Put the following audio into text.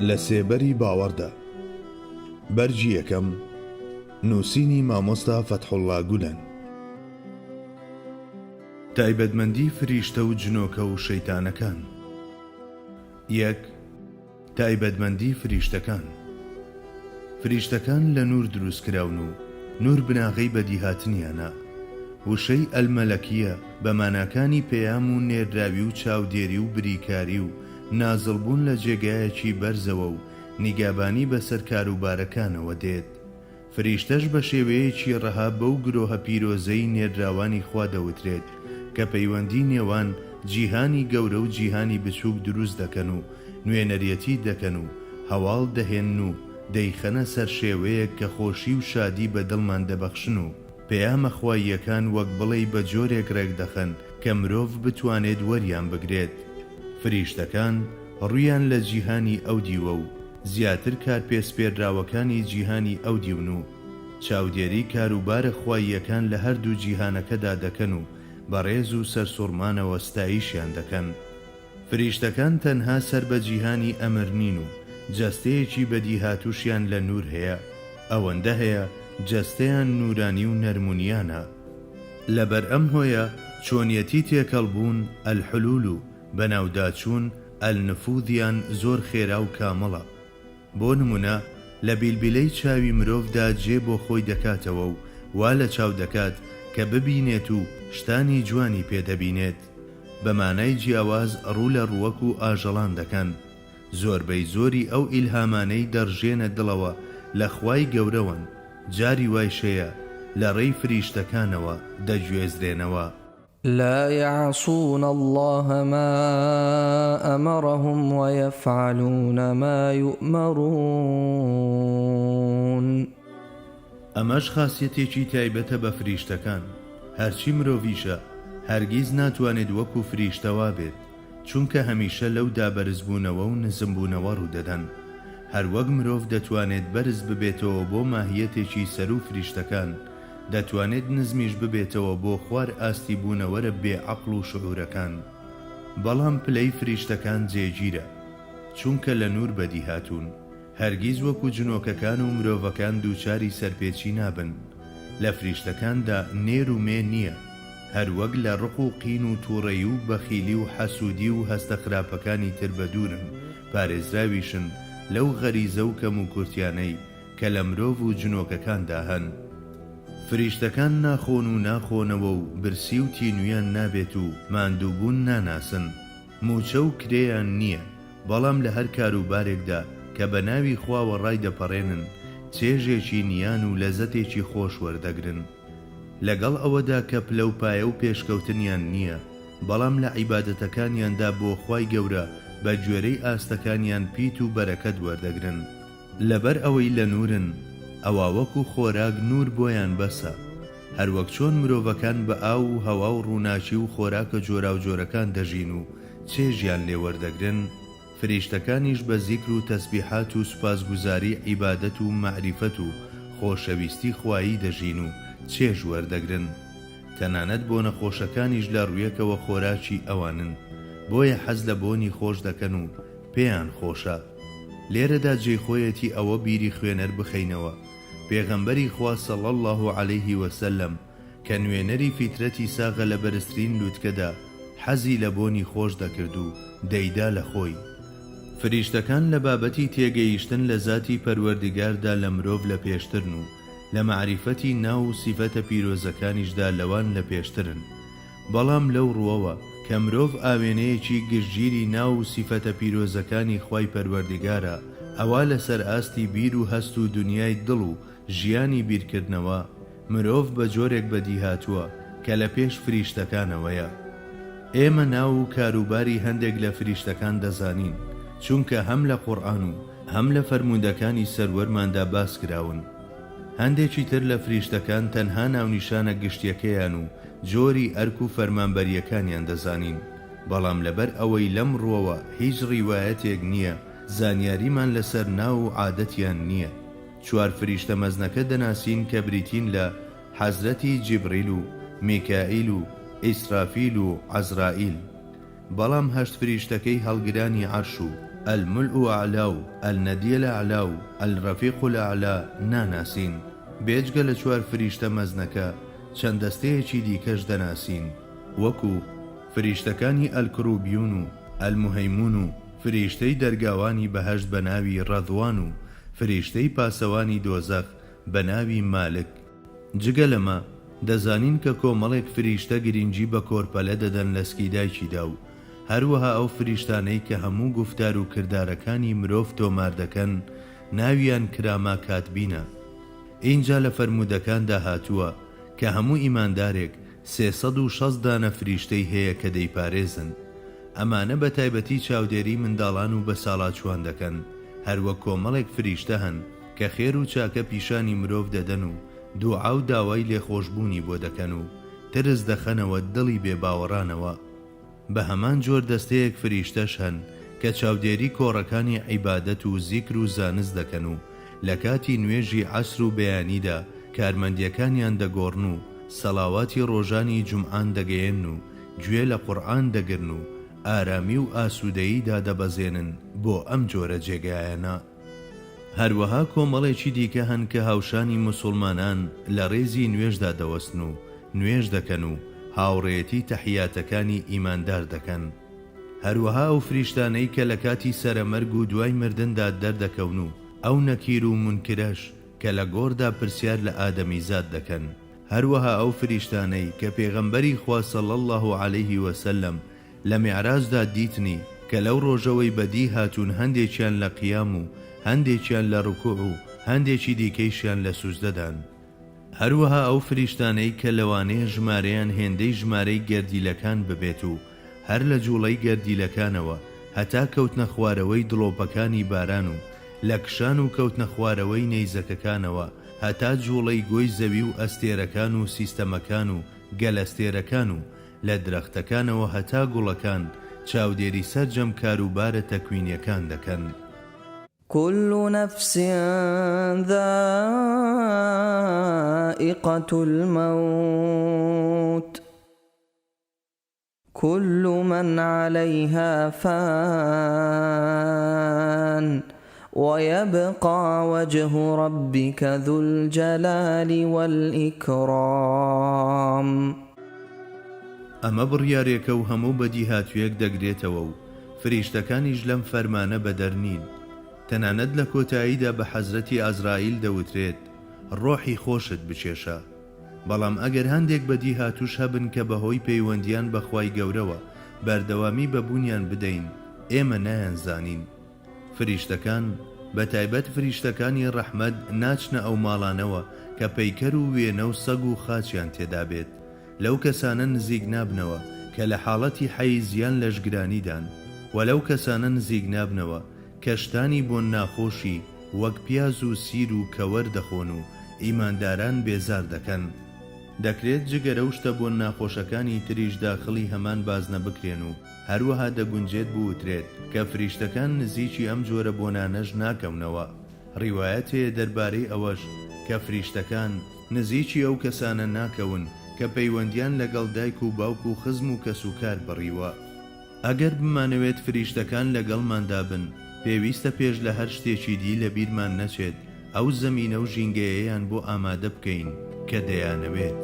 لە سێبەری باوەڕدا. بەرگی یەکەم، نووسینی مامۆستا فەتحوڵڵا گولەن. تایبەتمەندی فریشتە و جنۆکە و شەیتانەکان. یەک. تایبەتمەندی فریشتەکان. فریشتەکان لە نوور دروست کراون و نوور بناغەی بەدیهاتنیانە. وشەی الملکیە بە ماناکانی پەیام و نێرراوی و چاودێری و بریکاری و نازڵبوون لە جێگایەکی بەرزەوە و نیگابانی بەسەر کاروبارەکانەوە دێت. فریشتەش بە شێوەیەکی ڕەها بەو گرۆهە پیرۆزەی نێرراوانی خوا دەوترێت کە پەیوەندی نێوان جیهانی گەورە و جیهانی بچووک دروست دەکەن و نوێنەریەتی دەکەن و هەواڵ دەهێنن و دەیخەنە سەر شێوەیەک کە خۆشی و شادی بە دڵمان دەبەخشن و پەیامە خواییەکان وەک بڵێی بە جۆرێک ڕێکدەخەن کە مرۆڤ بتوانێت وەریان بگرێت. فریشتەکان ڕوویان لە جیهانی ئەو دیوە و زیاتر کارپێسپێرراوەکانی جیهانی ئەو دیون و چاودێری کاروبارە خواییەکان لە هەردوو جیهانەکەدا دەکەن و بە ڕێز و سەرسوڕمانەوە ستایشیان دەکەن. فریشتەکان تەنها سەر بە جیهانی ئەمر نین و جەستەیەکی بەدیهاتووشیان لە نوور هەیە، ئەوەندە هەیە جەستەیان نوورانی و نەرمونیانە. لەبەر ئەم هۆیە چۆنیەتی تێکەڵبوون، الحلول، و بەناوداچوون، النفوذ، یان زۆر خێرا و کامڵە. بۆ نمونە لە بیلبیلەی چاوی مرۆڤدا جێ بۆ خۆی دەکاتەوە و وا لە چاو دەکات کە ببینێت و شتانی جوانی پێ دەبینێت. بە مانای جیاواز ڕوو لە ڕووەک و ئاژەڵان دەکەن. زۆربەی زۆری ئەو ئیلهامانەی دەڕژێنە دڵەوە لە خوای گەورەوەن، جاری وایش هەیە لە ڕێی فریشتەکانەوە دەگوێزرێنەوە. لا یعصون اللە ما امرهم ویفعلون ما یومرون. ئەمەش خاسیەتێکی تایبەتە بە فریشتەکان، هەرچی مرۆڤیشە هەرگیز ناتوانێت وەکو فریشتە وابێت، چونکە هەمیشە لەودا بەرزبوونەوە و نزمبوونەوە ڕوودەدەن، هەروەک مرۆڤ دەتوانێت بەرز ببێتەوە بۆ ماهیەتێکی سەروو فریشتەکان، دەتوانێت نزمیش ببێتەوە بۆ خوار ئاستی بوونەوەرە بێ عەقڵ و شعورەکان. بەڵام پلەی فریشتەکان جێگیرە. چونکە لە نوور بەدیهاتوون. هەرگیز وەکو جنۆکەکان و مرۆڤەکان دووچاری سەرپێچی نابن. لە فریشتەکاندا نێر و مێ نییە. هەروەک لە ڕق و قین و توڕەیی و بەخیلی و حەسوودی و هەستە خراپەکانی تر بەدوورن، پارێزراویشن لەو غەریزە و کەموکورتیانەی کە لە مرۆڤ و جنۆکەکاندا هەن. فریشتەکان ناخۆن و ناخۆنەوە و برسی و تینویان نابێت و ماندووبوون ناناسن. مووچە و کرێیان نییە، بەڵام لە هەر کاروبارێکدا کە بە ناوی خواوە ڕایدەپەڕێنن، چێژێکی نیان و لەزەتێکی خۆش وەردەگرن. لەگەڵ ئەوەدا کە پلە و پایە و پێشکەوتنیان نییە، بەڵام لە عیبادەتەکانیاندا بۆ خوای گەورە بە گوێرەی ئاستەکانیان پیت و بەرەکەت وەردەگرن. لەبەر ئەوەی لە نوورن، ئەوا وەکو خۆراک نوور بۆیان بەسە. هەروەک چۆن مرۆڤەکان بە ئاو و هەوا و ڕووناکی و خۆراکە جۆراوجۆرەکان دەژین و چێژیان لێ وەردەگرن، فریشتەکانیش بە زیکر و تەسبیحات و سوپاسگوزاری عیبادەت و مەعریفەت و خۆشەویستی خوایی دەژین و چێژ وەردەگرن. تەنانەت بۆنە خۆشەکانیش لە ڕوویەکەوە خۆراکی ئەوانن، بۆیە حەز لە بۆنی خۆش دەکەن و پێیان خۆشە. لێرەدا جێی خۆیەتی ئەوە بیری خوێنەر بخەینەوە، پێغەمبەری خوا صلی اللە علیه وسلم کە نوێنەری فیترەتی ساغە لە بەرزترین لوتکەدا حەزی لە بۆنی خۆش دەکرد و دەیدا لە خۆی. فریشتەکان لە بابەتی تێگەیشتن لە زاتی پەروەردگاردا لە مرۆڤ لە پێشترن و لە مەعریفەتی ناو و سیفەتە پیرۆزەکانیشدا لەوان لە پێشترن. بەڵام لەو ڕووەوە کە مرۆڤ ئاوێنەیەکی گشتگیری ناو و سیفەتە پیرۆزەکانی خوای پەروەردگارە، ئەوا لەسەر ئاستی بیر و هەست و دونیای دڵ و ژیانی بیرکردنەوە، مرۆڤ بە جۆرێک بەدیهاتووە کە لە پێش فریشتەکانەوەیە. ئێمە ناو و کاروباری هەندێک لە فریشتەکان دەزانین، چونکە هەم لە قوڕئان و هەم لە فەرموودەکانی سەروەرماندا باسکراون. هەندێکی تر لە فریشتەکان تەنها ناونیشانە گشتیەکەیان و جۆری ئەرک و فەرمانبەریەکانیان دەزانین، بەڵام لەبەر ئەوەی لەم ڕووەوە هیچ ڕیوایەتێک نییە زانیاریمان لەسەر ناو و عادەتیان نییە. چوار فریشتە مەزنەکە دەناسین کە بریتین لە حەزرەتی جیبریل و میکائیل و ئیسرافیل و عەزرائیل. بەڵام هەشت فریشتەکەی هەڵگرانی عەرش و. الملء اعلی و الندی الاعلی و الرفیق الاعلی ناناسین. بێجگە لە چوار فریشتە مەزنەکە چەند دەستەیەکی دیکەش دەناسین وەکو، فریشتەکانی الکروبیون و المهیمون و فریشتەی دەرگاوانی بەهەشت بە ناوی رضوان و فریشتەی پاسەوانی دۆزەخ بە ناوی مالک. جگە لەمە، دەزانین کە کۆمەڵێک فریشتە گرینگی بە کۆرپەلە دەدەن لە سکی دایکیدا و هەروەها ئەو فریشتانەی کە هەموو گوفتار و کردارەکانی مرۆڤ تۆمار دەکەن ناویان کراما کاتبینە. ئینجا لە فەرموودەکاندا هاتووە کە هەموو ئیماندارێک 360 دانە فریشتەی هەیە کە دەیپارێزن. ئەمانە بە تایبەتی چاودێری منداڵان و بەساڵاچووان دەکەن، هەروەک کۆمەڵێک فریشتە هەن کە خێر و چاکە پیشانی مرۆڤ دەدەن و دوعا و داوای لێخۆشبوونی بۆ دەکەن و ترس دەخەنەوە دڵی بێ باوەڕانەوە. بە هەمان جۆر دەستەیەک فریشتەش هەن کە چاودێری کۆڕەکانی عیبادەت و زیکر و زانست دەکەن و لە کاتی نوێژی عەسر و بەیانیدا کارمەندیەکانیان دەگۆڕن و سەڵاواتی ڕۆژانی جومعان دەگەیەنن و گوێ لە قورئان دەگرن و ئارامی و ئاسوودەیی دادەبەزێنن بۆ ئەم جۆرە جێگایانە. هەروەها کۆمەڵێکی دیکە هەن کە هاوشانی موسوڵمانان لە ڕێزی نوێژدا دەوەستن و نوێژ دەکەن و هاوڕێیەتی تەحیاتەکانی ئیماندار دەکەن. هەروەها ئەو فریشتانەی کە لە کاتی سەرەمەرگ و دوای مردندا دەردەکەون و ئەو نەکیر و مونکرەش کە لە گۆڕدا پرسیار لە ئادەمیزاد دەکەن. هەروەها ئەو فریشتانەی کە پێغەمبەری خوا صلی اللە علیه وسلم لە میعراجدا دیتنی کە لەو ڕۆژەوەی بەدی هاتوون هەندێکیان لە قیام و هەندێکیان لە ڕکوع و هەندێکی دیکەیشیان لە سوجدەدان. هەروەها ئەو فریشتانەی کە لەوانەیە ژمارەیان هێندەی ژمارەی گەردیلەکان ببێت و هەر لە جوڵەی گەردیلەکانەوە هەتا کەوتنە خوارەوەی دڵۆپەکانی باران و لە کشان و کەوتنە خوارەوەی نەیزەکەکانەوە هەتا جوڵەی گۆی زەوی و ئەستێرەکان و سیستەمەکان و گەلەستێرەکان و لە درەختەکانەوە هەتا گوڵەکان چاودێری سەرجەم کاروبارە تەکوینیەکان دەکەن. كل نفس ذائقة الموت كل من علیها فان ویبقی وجه ربک ذو الجلال والإکرام. ئەمە بڕیارێکە و هەموو بەدیهاتوویەک دەگرێتەوە و فریشتەکانیش لەم فەرمانە بەدەر نین. تەنانەت لە کۆتاییدا بە حەزرەتی عەزرائیل دەوترێت، ڕۆحی خۆشت بکێشە. بەڵام ئەگەر هەندێک بەدیهاتووش هەبن کە بەهۆی پەیوەندیان بە خوای گەورەوە بەردەوامی بە بوونیان بدەین، ئێمە نایانزانین. فریشتەکان، بەتایبەت فریشتەکانی ڕەحمەت ناچنە ئەو ماڵانەوە کە پەیکەر و وێنە و سەگ و خاچیان تێدا بێت، لەو کەسانە نزیک نابنەوە کە لە حاڵەتی حەیز یان لەشگرانیدان، وە لەو کەسانە نزیک نابنەوە کە شتانی بۆن ناخۆشی وەک پیاز و سیر و کەوەر دەخۆن و ئیمانداران بێزار دەکەن. دەکرێت جگەرە و شتە بۆن ناخۆشەکانی تریش داخڵی هەمان بازنە بکرێن و هەروەها دەگونجێت بوترێت کە فریشتەکان نزیکی ئەم جۆرە بۆنانەش ناکەونەوە، ڕیوایەت هەیە دەربارەی ئەوەش کە فریشتەکان نزیکی ئەو کەسانە ناکەون کە پەیوەندیان لەگەڵ دایک و باوک و خزم و کەسوکار بڕیوە. ئەگەر بمانەوێت فریشتەکان لەگەڵماندا بن، پێویستە پێش لە هەر شتێکی دی لەبیرمان نەچێت ئەو زەمینە و ژینگەیەیان بۆ ئامادە بکەین کە دەیانەوێت.